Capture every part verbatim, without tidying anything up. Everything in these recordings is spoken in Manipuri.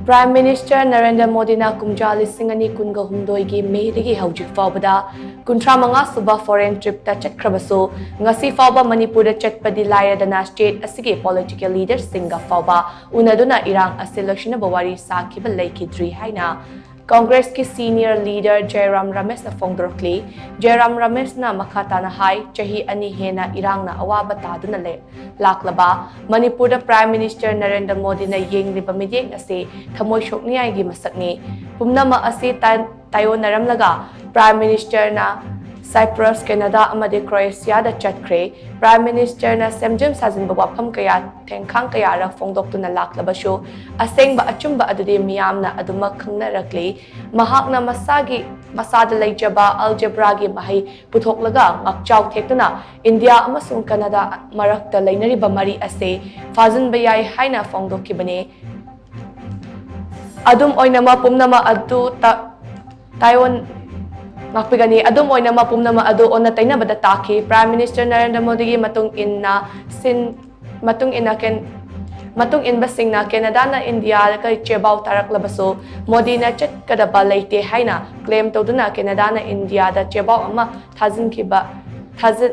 Prime Minister Narendra Modina ꯀꯨꯝꯖꯥ ꯂꯤꯁꯤꯡ ꯑꯅꯤ ꯀꯨꯟꯒ ꯍꯨꯝꯗꯣꯏꯒꯤ ꯃꯦꯗꯒꯤ ꯍꯧꯖꯤꯛ ꯐꯥꯎꯕꯗ ꯀꯨꯟꯊ꯭ꯔꯥ ꯃꯉꯥ ꯁꯨꯕ foreign tripꯇ ꯆꯠꯈ꯭ꯔꯕꯁꯨ, ꯉꯁꯤ ꯐꯥꯎꯕ ꯃꯅꯤꯄꯨꯔꯗ ꯆꯠꯄꯗꯤ ꯂꯥꯏꯔꯗꯅ state ꯑꯁꯤꯒꯤ political leaderꯁꯤꯡꯒ ꯐꯥꯎꯕ ꯎꯅꯗꯨꯅ ꯏꯔꯥꯡ ꯑꯁꯤ ꯂꯣꯏꯁꯤꯟꯅꯕ ꯋꯥꯔꯤ ꯁꯥꯈꯤꯕ ꯂꯩꯈꯤꯗ꯭ꯔꯤ ꯍꯥꯏꯅ Congressꯀꯤ senior leader ꯖꯌꯔꯥꯝ ꯔꯃꯦꯁꯅ ꯐꯣꯡꯗꯣꯔꯛꯂꯤ꯫ ꯖꯌꯔꯥꯝ ꯔꯃꯦꯁꯅ ꯃꯈꯥ ꯇꯥꯅ ꯍꯥꯏ, ꯆꯍꯤ ꯑꯅꯤ ꯍꯦꯟꯅ ꯏꯔꯥꯡꯅ ꯑꯋꯥꯕ ꯇꯥꯗꯨꯅ ꯂꯩ, ꯂꯥꯛꯂꯕ ꯃꯅꯤꯄꯨꯔꯗ Prime Minister ꯅꯔꯦꯟꯗ꯭ꯔ ꯃꯣꯗꯤꯅ ꯌꯦꯡꯂꯤꯕ ꯃꯤꯠꯌꯦꯡ ꯑꯁꯤ ꯊꯃꯣꯏ ꯁꯣꯛꯅꯤꯡꯉꯥꯏꯒꯤ ꯃꯁꯛꯅꯤ꯫ ꯄꯨꯝꯅꯃꯛ ꯑꯁꯤ ꯇꯥ-, ꯇꯥꯏꯑꯣꯟꯅꯔꯝꯂꯒ Prime Ministerꯅ Cyprus, Canada ꯑꯃꯗꯤ Croatiaꯗ ꯆꯠꯈ꯭ꯔꯦ꯫ Prime Ministerꯅ ꯁꯦꯝꯖꯤꯟ ꯁꯥꯖꯤꯟꯕ ꯋꯥꯐꯝ ꯀꯌꯥ, ꯊꯦꯡꯈꯥꯡ ꯀꯌꯥꯔꯛ ꯐꯣꯡꯗꯣꯛꯇꯨꯅ ꯂꯥꯛꯂꯕꯁꯨ, ꯑꯁꯦꯡꯕ ꯑꯆꯨꯝꯕ ꯑꯗꯨꯗꯤ ꯃꯤꯌꯥꯝꯅ ꯑꯗꯨꯃꯛ ꯈꯪꯅꯔꯛꯂꯤ꯫ ꯃꯍꯥꯛꯅ ꯃꯁꯥꯒꯤ, ꯃꯁꯥꯗ ꯂꯩꯖꯕ algebraꯒꯤ ꯃꯍꯩ ꯄꯨꯊꯣꯛꯂꯒ ꯉꯥꯛꯆꯥꯎ ꯊꯦꯛꯇꯨꯅ ꯏꯟꯗꯤꯌꯥ ꯑꯃꯁꯨꯡ ꯀꯅꯥꯗꯥ ꯃꯔꯛꯇ ꯂꯩꯅꯔꯤꯕ ꯃꯔꯤ ꯑꯁꯤ ꯐꯥꯖꯤꯟꯕ ꯌꯥꯏ ꯍꯥꯏꯅ ꯐꯣꯡꯗꯣꯛꯈꯤꯕꯅꯤ꯫ ꯑꯗꯨꯝ ꯑꯣꯏꯅꯃꯛ, ꯄꯨꯝꯅꯃꯛ ꯑꯗꯨ ꯇ-, ꯇꯥꯏꯑꯣꯟ-, ꯉꯥꯛꯄꯤꯒꯅꯤ꯫ ꯑꯗꯨꯝ ꯑꯣꯏꯅꯃꯛ, ꯄꯨꯝꯅꯃꯛ ꯑꯗꯨ ꯑꯣꯟꯅ ꯇꯩꯅꯕꯗ ꯇꯥꯈꯤ꯫ Prime Minister ꯅꯔꯦꯟꯗ꯭ꯔ ꯃꯣꯗꯤꯒꯤ ꯃꯇꯨꯡ ꯏꯟꯅ ꯁꯤꯟ-, ꯃꯇꯨꯡ ꯏꯟꯅ ꯀꯦꯟ-, ꯃꯇꯨꯡ ꯏꯟꯕꯁꯤꯡꯅ ꯀꯦꯅꯥꯗꯥꯅ ꯏꯟꯗꯤꯌꯥꯒ ꯆꯦꯕꯥꯎ ꯊꯥꯔꯛꯂꯕꯁꯨ, ꯃꯣꯗꯤꯅ ꯆꯠꯀꯗꯕ ꯂꯩꯇꯦ ꯍꯥꯏꯅ claim ꯇꯧꯗꯨꯅ ꯀꯦꯅꯥꯗꯥꯅ ꯏꯟꯗꯤꯌꯥꯗ ꯆꯦꯕꯥꯎ ꯑꯃ ꯊꯥꯖꯤꯟꯈꯤꯕ, ꯊꯥꯖ-,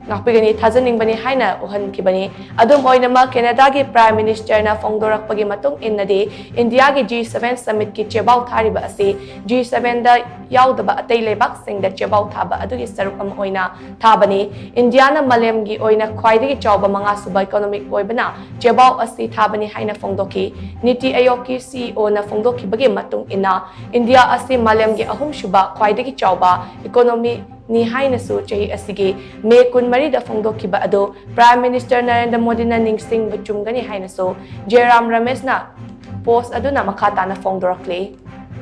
ꯉꯥꯛꯄꯤꯒꯅꯤ, ꯊꯥꯖꯅꯤꯡꯕꯅꯤ ꯍꯥꯏꯅ ꯎꯍꯟꯈꯤꯕꯅꯤ꯫ ꯑꯗꯨꯝ ꯑꯣꯏꯅꯃꯛ, ꯀꯦꯅꯥꯗꯥꯒꯤ Prime Ministerꯅ ꯐꯣꯡꯗꯣꯔꯛꯄꯒꯤ ꯃꯇꯨꯡ ꯏꯟꯅꯗꯤ, ꯏꯟꯗꯤꯌꯥꯒꯤ G seven summitꯀꯤ ꯆꯦꯕꯥꯎ ꯊꯥꯔꯤꯕ ꯑꯁꯤ G sevenꯗ ꯌꯥꯎꯗꯕ ꯑꯇꯩ ꯂꯩꯕꯥꯛꯁꯤꯡꯗ ꯆꯦꯕꯥꯎ ꯊꯥꯕ ꯑꯗꯨꯒꯤ ꯁꯔꯨꯛ ꯑꯃ ꯑꯣꯏꯅ ꯊꯥꯕꯅꯤ꯫ ꯏꯟꯗꯤꯌꯥꯅ ꯃꯥꯂꯦꯝꯒꯤ ꯑꯣꯏꯅ ꯈ꯭ꯋꯥꯏꯗꯒꯤ ꯆꯥꯎꯕ ꯃꯉꯥꯁꯨꯕ economic ꯑꯣꯏꯕꯅ ꯆꯦꯕꯥꯎ ꯑꯁꯤ ꯊꯥꯕꯅꯤ ꯍꯥꯏꯅ ꯐꯣꯡꯗꯣꯛꯈꯤ꯫ ꯅꯤꯇꯤ ꯑꯥꯌꯣꯒꯀꯤ CEOꯅ ꯐꯣꯡꯗꯣꯛꯈꯤꯕꯒꯤ ꯃꯇꯨꯡ ꯏꯟꯅ, ꯏꯟꯗꯤꯌꯥ ꯑꯁꯤ ꯃꯥꯂꯦꯝꯒꯤ ꯑꯍꯨꯝꯁꯨꯕ ꯈ꯭ꯋꯥꯏꯗꯒꯤ ꯆꯥꯎꯕ economyꯅꯤ ꯍꯥꯏꯅꯁꯨ ꯆꯍꯤ ꯑꯁꯤꯒꯤ ꯃꯦ ꯀꯨꯟꯃꯔꯤꯗ ꯐꯣꯡꯗꯣꯛꯈꯤꯕ ꯑꯗꯨ Prime Minister ꯅꯔꯦꯟꯗ꯭ꯔ ꯃꯣꯗꯤꯅ ꯅꯤꯡꯁꯤꯡꯕ ꯆꯨꯝꯒꯅꯤ ꯍꯥꯏꯅꯁꯨ ꯖꯌꯔꯥꯝ ꯔꯃꯦꯁꯅ post ꯑꯗꯨꯅ ꯃꯈꯥ ꯇꯥꯅ ꯐꯣꯡꯗꯣꯔꯛꯂꯤ꯫